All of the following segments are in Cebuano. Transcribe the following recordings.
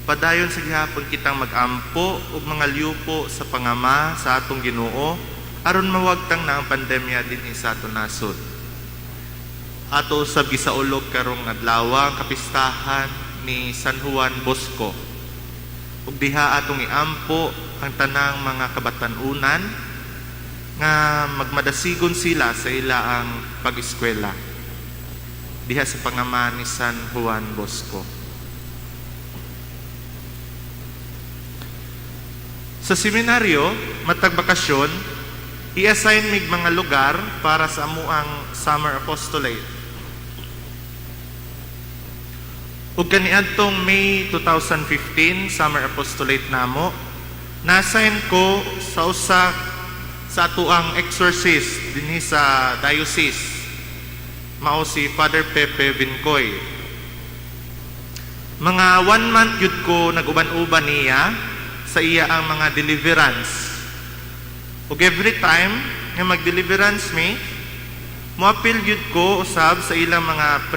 Padayon sa gihapon kitang mag-ampo ug mga liupo sa pangama sa atong Ginoo aron mawagtang na ang pandemya dinhi sa aton nasod. Ato usab gisaulog karong adlaw ang kapistahan ni San Juan Bosco. Ug diha atong iampo ang tanang mga kabatan-unan nga magmadasigon sila sa ila ang pag-eskwela diha sa pangama ni San Juan Bosco. Sa seminaryo, matag bakasyon, i-assign mig mga lugar para sa amuang summer apostolate. Ug kaniadtong May 2015 summer apostolate namo, na-assign ko sa usa sa atuang exorcist dinhi sa diocese, mao si Father Pepe Vincoy. Mga one month yun ko nag-uban-uban niya sa iya ang mga deliverance. Ug every time nga mag-deliverance mi, moapil gyud ko usab sa ilang mga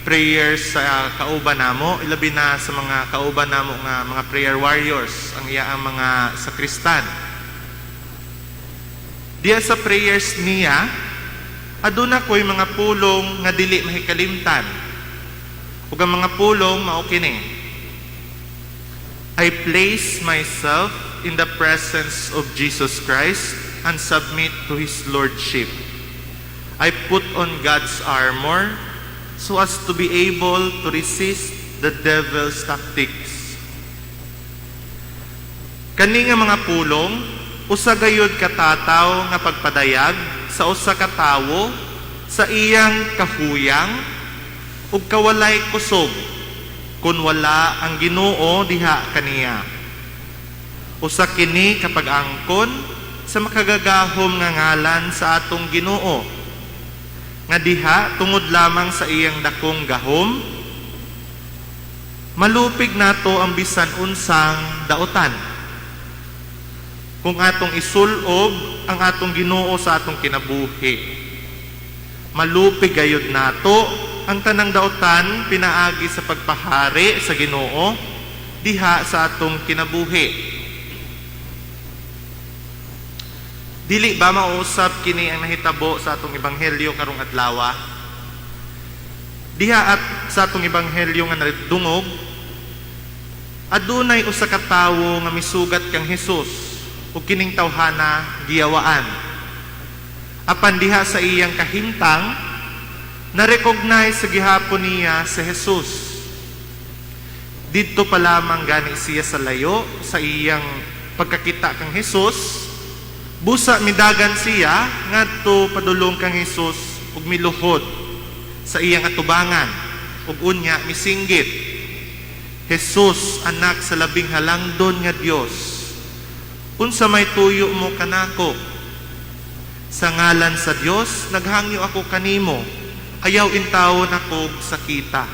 prayers sa kauban namo, ilabi na sa mga kauban namo nga mga prayer warriors, ang iya ang mga sakristan. Diya sa prayers niya, aduna ko'y mga pulong nga dili mahikalimtan. Ug ang mga pulong mao kini: "I place myself in the presence of Jesus Christ and submit to His Lordship. I put on God's armor so as to be able to resist the devil's tactics." Kani nga mga pulong, usa gayud katataw nga pagpadayag sa usa ka tawo sa iyang kahuyang ug kawalay kusog kun wala ang Ginoo diha kaniya. Usa kini kapag angkon sa makagagahom nga ngalan sa atong Ginoo nga diha tungod lamang sa iyang dakong gahom, malupig nato ang bisan unsang daotan. Kung atong isulob ang atong Ginoo sa atong kinabuhi, malupig gayud nato ang tanang daotan pinaagi sa pagpahari sa Ginoo diha sa atong kinabuhi. Dili ba mausap kini ang nahitabo sa atong ebanghelyo karong adlaw? Diha at sa atong ebanghelyo nga nadungog, adunay usa ka tawo nga misugat kang Hesus ug kining tawhana giyawaan. Apan diha sa iyang kahimtang, na-recognize sa gihapon niya si Jesus. Didto pa lamang gani siya sa layo sa iyang pagkakita kang Jesus, busa midagan siya ngadto padulong kang Jesus ug miluhod sa iyang atubangan ug unya misinggit, "Jesus, anak sa labing halangdon nga Dios, unsa may tuyo mo kanako? Sa ngalan sa Dios, naghangyo ako kanimo, ayaw intawon ako sakita."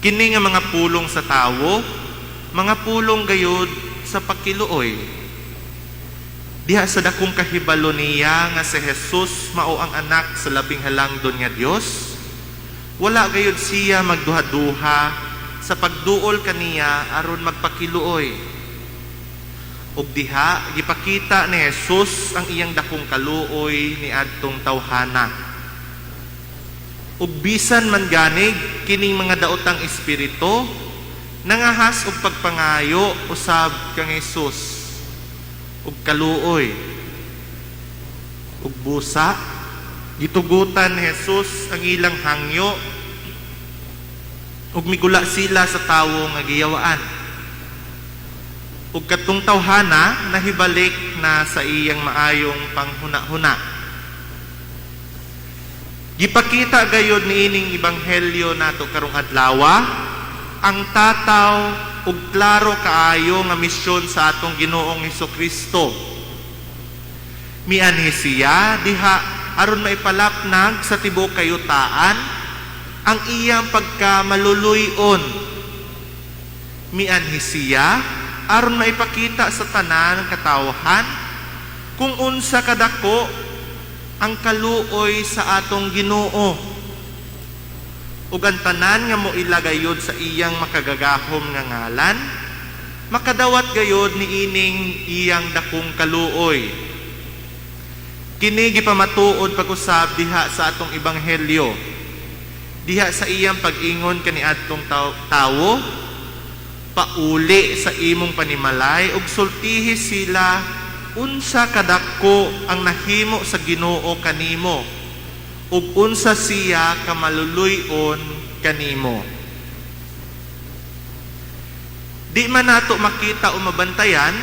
Kini nga mga pulong sa tawo, mga pulong gayud sa pakiluoy. Diha sa dakong kahibalo niya nga si Jesus mao ang anak sa labing halangdon nga Dios, wala gayud siya magduha-duha sa pagduol kaniya aron magpakiluoy. Ug diha gipakita ni Jesus ang iyang dakong kaluoy ni adtong tawhana. Ug bisan man ganig kining mga daotang espiritu nangahas og pagpangayo usab kang Jesus ug kaluoy. Ug busa gitugutan ni Jesus ang ilang hangyo ug migula sila sa tawo nga giyawaan. Ug katong tawhana nahibalik na sa iyang maayong panghuna-huna. Gipakita gayod niining ebanghelyo nato karong adlawa ang tataw ug klaro kaayo nga misyon sa atong Ginoong Hesukristo. Mianhi siya diha aron maipalapnag sa tibuok kayutaan ang iyang pagkamaluluy-on. Mianhi siya aron maipakita sa tanan katawhan kung unsa kadako ang kaluoy sa atong Ginoo. Ug ang tanan nga moila gayod sa iyang makagagahom nga ngalan, makadawat gayod niining iyang dakong kaluoy. Kini gipamatuod pag-usab diha sa atong ebanghelyo. Diha sa iyang pag-ingon kaniadtong tawo, "Pauli sa imong panimalay ug sultihi sila unsa kadako ang nahimo sa Ginoo kanimo ug unsa siya kamaluluy-on kanimo." Di man nato makita o mabantayan,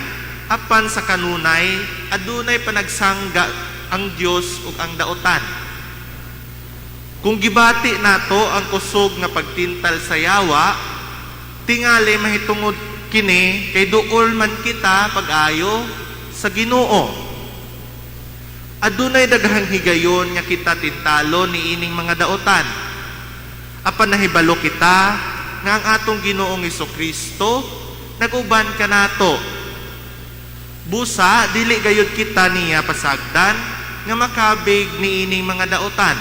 apan sa kanunay adunay panagsangga ang Dios ug ang daotan. Kung gibati nato ang kusog nga pagtintal sa yawa, tingali mahitungod kini kay duol man kita pag-ayo sa Ginoo. Adunay daghang higayon nga kita tintalo niining mga daotan. Apan nahibalo kita nga ang atong Ginoong Kristo nag-uban kanato. Busa dili gayud kita niya pasagdan nga makabig niining mga daotan.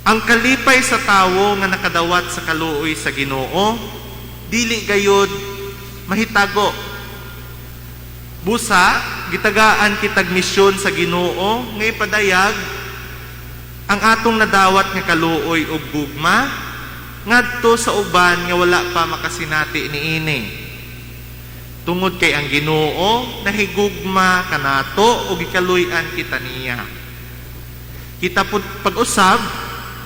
Ang kalipay sa tawo nga nakadawat sa kaluoy sa Ginoo dili gayud mahitago. Busa gitagaan kitag misyon sa Ginoo nga ipadayag ang atong nadawat nga kaluoy ug gugma ngadto sa uban nga wala pa makasinati niini. Tungod kay ang Ginoo nahigugma kanato ug gikaluy-an kita niya. Kita pud pag-usab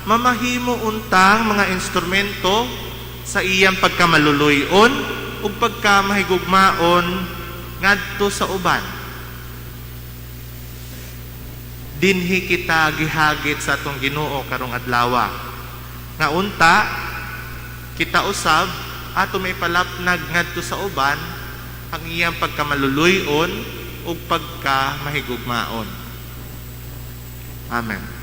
mamahimo untang mga instrumento sa iyang pagkamaluluy-on ug pagkamahigugmaon ngadto sa uban. Dinhi kita gihagit sa atong Ginoo karong adlawa. Nga unta kita usab ato may palapnag ngadto sa uban ang iyang pagkamaluluy-on ug pagkamahigugmaon. Amen.